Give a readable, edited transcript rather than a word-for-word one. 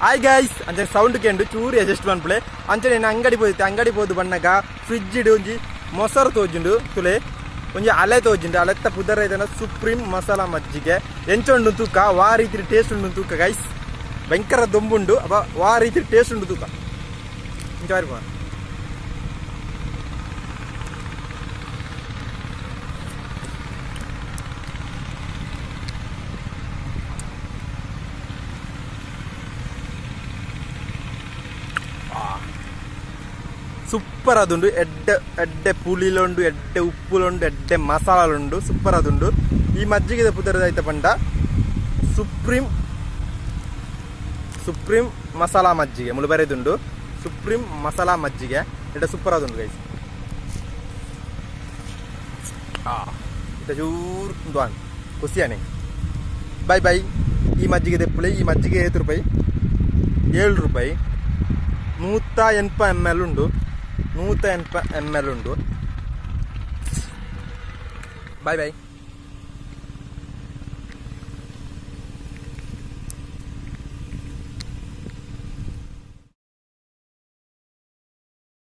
Hi guys, ಅಂಚನೆ sound ಕೇಂಡು ಚೂರು adjust ಮನ್ಪುಲೆ. ಅಂಚನೆ ಅಂಗಡಿ ಪೋದಿತ್ತೆ. ಅಂಗಡಿ ಪೋದು ಬನ್ನಗ ಫ್ರಿಜ್ ಒಂಜಿ ಮೊಸರು ತೋಜುಂಡು ತುಲೆ, ಒಂಜಿ ಅಲೆ ತೋಜುಂಡು. ಅಲೆತ್ತ ಪುದರ ಇದನ್ನ ಸುಪ್ರೀಂ ಮಸಾಲಾ ಮಜ್ಜಿಗೆ. ಎಂಚ ಉಂಡು ತೂಕ, ವಾ ರೀತಿ ಟೇಸ್ಟ್ ಉಂಡು ತೂಕ ಗೈಸ್. ಭಯಂಕರ ದೊಂಬುಂಡು ಅವ, ವಾ ರೀತಿ ಟೇಸ್ಟ್ ಉಂಡು ತೂಕ. ಇಂಚ ಬಾರಿ. ಸೂಪರ್ ಅದುಂಡು. ಎಡ್ಡೆ ಎಡ್ಡೆ ಪುಳಿಲುಂಡು, ಎಡ್ಡೆ ಉಪ್ಪುಲುಂಡು, ಎಡ್ಡೆ ಮಸಾಲುಂಡು. ಸೂಪರ್ ಅದುಂಡು. ಈ ಮಜ್ಜಿಗೆದ ಪುದರ್ ಐತ ಪಂಡ ಸುಪ್ರೀಂ ಸುಪ್ರೀಂ ಮಸಾಲಾ ಮಜ್ಜಿಗೆ. ಮುಳು ಬರೆದುಂಡು ಸುಪ್ರೀಂ ಮಸಾಲಾ ಮಜ್ಜಿಗೆ. ಎಡ್ಡೆ ಸೂಪರ್ ಅದುಂಡು ಗೈಸ್. ಇತ್ತ ಚೂರು ಉಂದು ಖುಷಿಯಾನೆ. Bye bye. ಈ ಮಜ್ಜಿಗೆ ದೆಪ್ಪುಲೆ. ಈ ಮಜ್ಜಿಗೆ ಏತ್ ರೂಪಾಯಿ? 7 ರೂಪಾಯಿ. 180 ಎಮ್ ಎಲ್ ಉಂಡು, 180 ಎಮ್ ಎಲ್ ಉಂಡು. Bye boy.